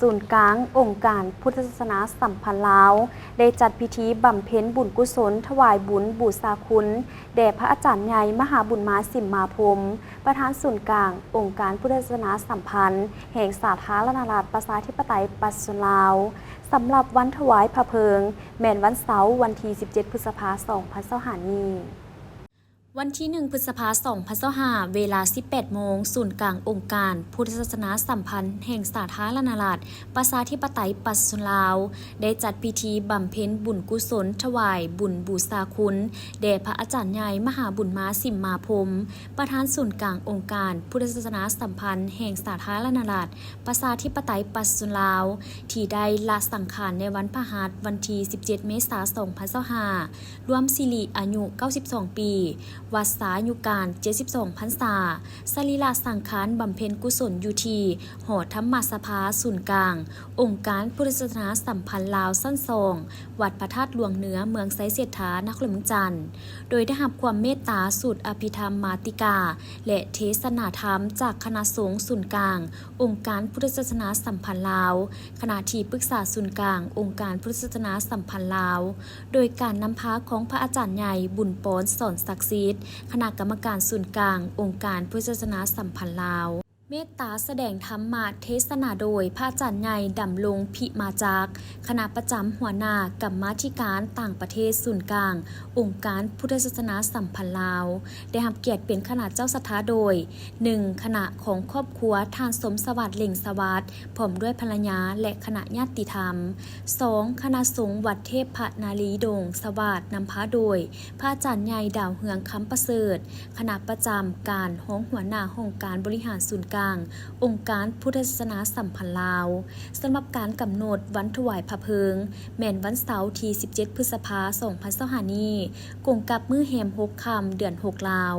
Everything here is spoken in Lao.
ສູນກາງອົງການພຸດທະສາສະໜາສຳພັນລາວ ໄດ້ຈັດພິທີບຳເພັນບຸນກຸສົນຖວາຍບຸນບູຊາຄຸນ ແດ່ພະອາຈານໃຫຍ່ມະຫາບຸນມາ ສິມມາພົມ ປະທານສູນກາງອົງການພຸດທະສາສະໜາສຳພັນແຫ່ງສາທາລະນະລັດ ປະຊາທິປະໄຕ ປະຊາຊົນລາວ. ສຳລັບວັນຖວາຍພະເພີງ ແມ່ນວັນເສົາ ວັນທີສິບເຈັດ ພຶດສະພາ ສອງພັນຊາວຫ້ານີ້. ວັນທີໜຶ່ງ ພຶດສະພາ ສອງພັນຊາວຫ້າ ເວລາ ສິບແປດໂມງ ສູນກາງອົງການພຸດທະສາສະໜາສຳພັນແຫ່ງສາທາລະນະລັດ ປະຊາທິປະໄຕ ປະຊາຊົນລາວ ໄດ້ຈັດພິທີບຳເພັນບຸນກຸສົນຖວາຍບຸນບູຊາຄຸນ ແດ່ພະອາຈານໃຫຍ່ມະຫາບຸນມາ ສິມມາພົມ ປະທານສູນກາງອົງການພຸດທະສາສະໜາສຳພັນແຫ່ງສາທາລະນະລັດ ປະຊາທິປະໄຕ ປະຊາຊົນລາວ ທີ່ໄດ້ລະສັງຂານໃນວັນພະຫັດ ວັນທີສິບເຈັດ ເມສາ ສອງພັນຊາວຫ້າ ລວມສິລິອາຍຸ ເກົ້າສິບສອງປີ, ວັດສາຍຸການ ເຈັດສິບສອງພັນສາ, ສະລີລະສັງຂານບຳເພັນກຸສົນຢູ່ທີ່ຫໍທຳມະສະພາສູນກາງອົງການພຸດທະສາສະໜາສຳພັນລາວ ຊັ້ນສອງ ວັດພະທາດຫຼວງເໜືອ ເມືອງໄຊເສດຖາ ນະຄອນຫຼວງວຽງຈັນ, ໂດຍໄດ້ຮັບຄວາມເມດຕາສູດອະພິທຳມາຕິກາ ແລະ ເທສະໜາທຳຈາກຄະນະສົງສູນກາງອົງການພຸດທະສາສະໜາສຳພັນລາວ, ຄະນະທີ່ປຶກສາສູນກາງອົງການພຸດທະສາສະໜາສຳພັນລາວ, ໂດຍການນຳພາຂອງພະອາຈານໃຫຍ່ ບຸນປອນ ສອນສັກສິດ, ຄະນະກຳມະການສູນກາງອົງການພຸດທະສາສະໜາສຳພັນລາວ. ເມດຕາສະແດງທຳມະເທສະໜາໂດຍພະອາຈານໃຫຍ່ ດຳລົງ ພິມາຈັກ, ຄະນະປະຈຳຫົວໜ້າກຳມາທິການຕ່າງປະເທດສູນກາງອົງການພຸດທະສາສະໜາສຳພັນລາວ, ໄດ້ຮັບກຽດເປັນຄະນະເຈົ້າສັດທາໂດຍ ໜຶ່ງ ຄະນະຂອງຄອບຄົວທ່ານ ສົມສະຫວັດ ເລັ່ງສະຫວັດ ພ້ອມດ້ວຍພັນລະຍາ ແລະ ຄະນະຍາດຕິທຳ, ສອງ ຄະນະສົງວັດເທບພະນາລີດົງສະຫວາດ ນຳພາໂດຍພະອາຈານໃຫຍ່ ດາວເຮືອງ ຄຳປະເສີດ, ຄະນະປະຈຳການຮອງຫົວໜ້າຫ້ອງການບໍລິຫານສູນກາງອົງການພຸດທະສາສະໜາສຳພັນລາວ. ສຳລັບການກຳນົດວັນຖວາຍພະເພີງ ແມ່ນວັນເສົາທີສິບເຈັດ ພຶດສະພາ ສອງພັນຊາວຫ້ານີ້, ກົງກັບມື້ແຮມຫົກຄ່ຳ ເດືອນຫົກລາວ.